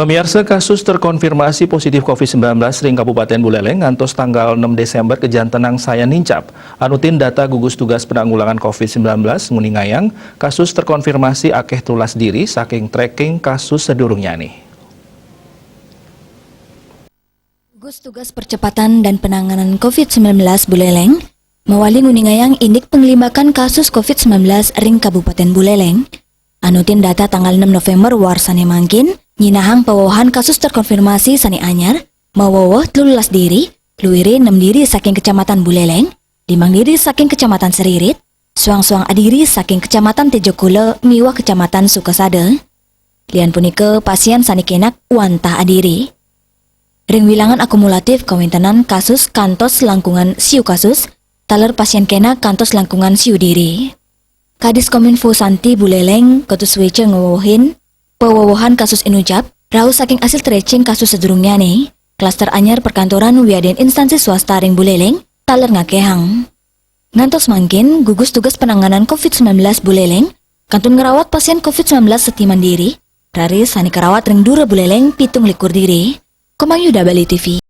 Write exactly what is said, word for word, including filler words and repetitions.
Pemirsa, kasus terkonfirmasi positif covid sembilan belas ring Kabupaten Buleleng ngantos tanggal enam Desember kejantenang sayan nincap. Anutin data gugus tugas penanggulangan covid sembilan belas nguningayang, kasus terkonfirmasi akeh telulas diri saking tracking kasus sedurungnyané. Gugus Tugas Percepatan dan Penanganan covid sembilan belas Buleleng mawali nguningayang indik panglimbakan kasus covid sembilan belas ring Kabupaten Buleleng. Anutin data tanggal enam November warsané mangkin, nyinahang pawewehan kasus terkonfirmasi sané anyar, mawewe telulas diri, luiré enam diri saking Kecamatan Buleleng, limang diri saking Kecamatan Seririt, suang-suang adiri saking Kecamatan Tejakula miwah Kecamatan Sukasada. Lian punika, pasien sané kénak wantah adiri. Ring wilangan akumulatif kawéntenan kasus kantos langkungan siu kasus, taler pasien kénak kantos langkungan siu diri. Kadis Kominfo Santi Buleleng katusuéca ngawewehin, pawewehan kasus inucap rauh saking asil tracing kasus sedurungnyané, klaster anyar perkantoran wiadin instansi swasta ring Buleleng taler ngakehang. Ngantos mangkin, gugus tugas penanganan covid sembilan belas Buleleng kantun ngrawat pasien covid sembilan belas seti mandiri, raris sané karawat ring Dura Buleleng pitung likur diri. Komang Yuda, Bali T V.